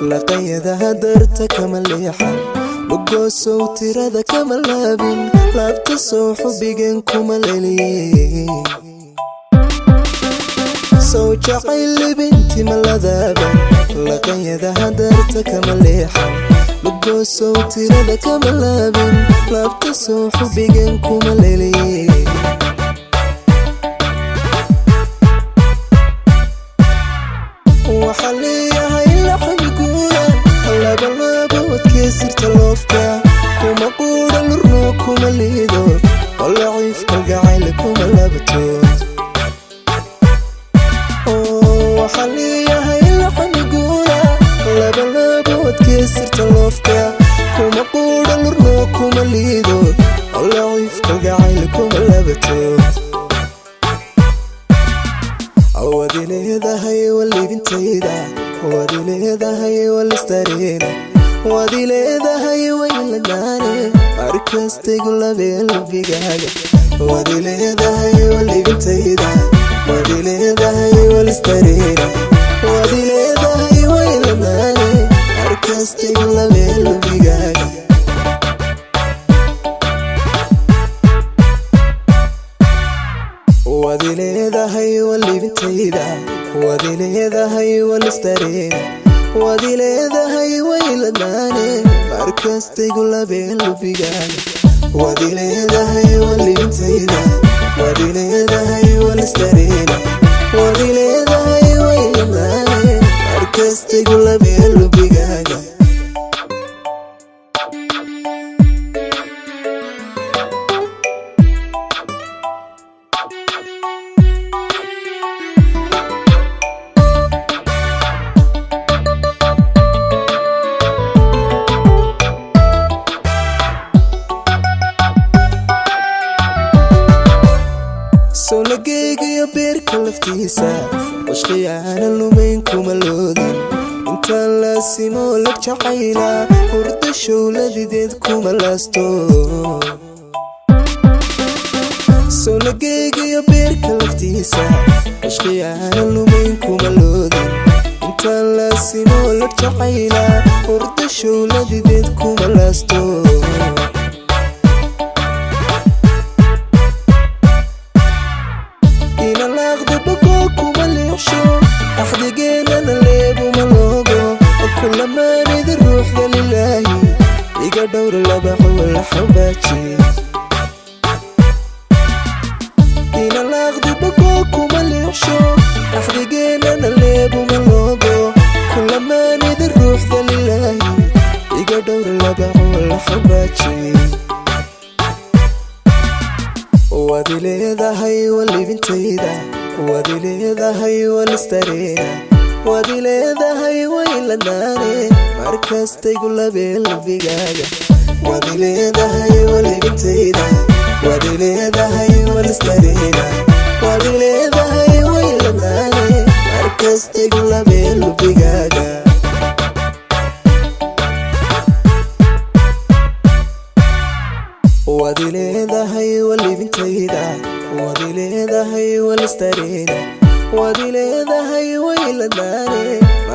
Laqanyadaha darta kama leexan, lugoosow tirada kama laabin, laabta sow xubbigan kuma leliye. Sow jacayl libinti ma ladaaban, laqanyadaha darta kama leexan, lugoosow tirada kama laabin, laabta sow xubbigan kuma leliye. Waxaa leeyahay laxmi guura, labalabo wadkeysirta loofka, kuma quudha lurno kuma liido, oo laciif kalgacayl kuma labato. Waxaa leeyahay laxmi guura, labalabo wadkeysirta loofka, kuma quudha lurno kuma liido, oo laciif kalgacayl kuma labato. Waad leedahay walibintayda, waad leedahay walistareena, waad leedahay wayladaane, markastaygu labee lubigaaga. Waad leedahay walibintayda, waad leedahay walistareena, waad leedahay wayladaane, markastaygu labee lubigaaga. Waad leedahay walibintayda, waad leedahay walistareena, waad leedahay wayladaane, markastaygu labee lubigaaga. Waad leedahay walibintayda, waad leedahay walistareena, waad leedahay wayladaane, markastaygu labee lubigaaga. Sowlageygayo beerka laftiisa, washqiyaana lumayn kuma loodin, intaan laasimo lab jacayla, hurda showladideed kuma laasto. Sowlageygayo beerka laftiisa, washqiyaana lumayn kuma loodin, intaan laasimo lab jacayla, hurda showladideed kuma laasto. Inalaaqda bogo kuma leexsho, axdigeenana leebuma loogo, kulamaanida ruuxda lilaahi, iga dhowr laba xawla xabaaji. Inalaaqda bogo kuma leexsho, axdigeenana leebuma loogo, kulamaanida ruuxda lilaahi, iga dhowr laba xawla xabaaji. Waad leedahay walibintayda, waad leedahay walistareena, waad leedahay wayladaane, markastaygu labee lubigaaga. Waad leedahay walibintayda, waad leedahay walistareena, waad leedahay wayladaane, markastaygu labee lubigaaga. Waad leedahay walibintayda, waad leedahay walistareena, waad leedahay wayladaane,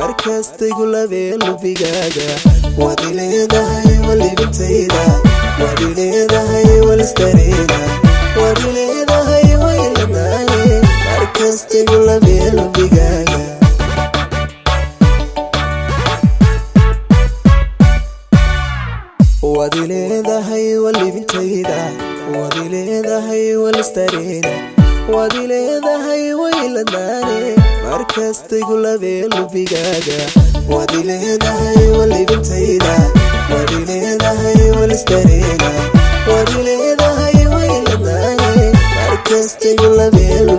markastaygu labee lubigaaga. Waad leedahay walibintayda, waad leedahay walistareena, waad leedahay wayladaane, markastaygu labee lubigaaga. Waad leedahay walibintayda, waad leedahay walistareena, waad leedahay wayladaane, markastaygu labee lubigaaga. Waad leedahay walibintayda, waad leedahay walistareena, waad leedahay wayladaane, markastaygu labee.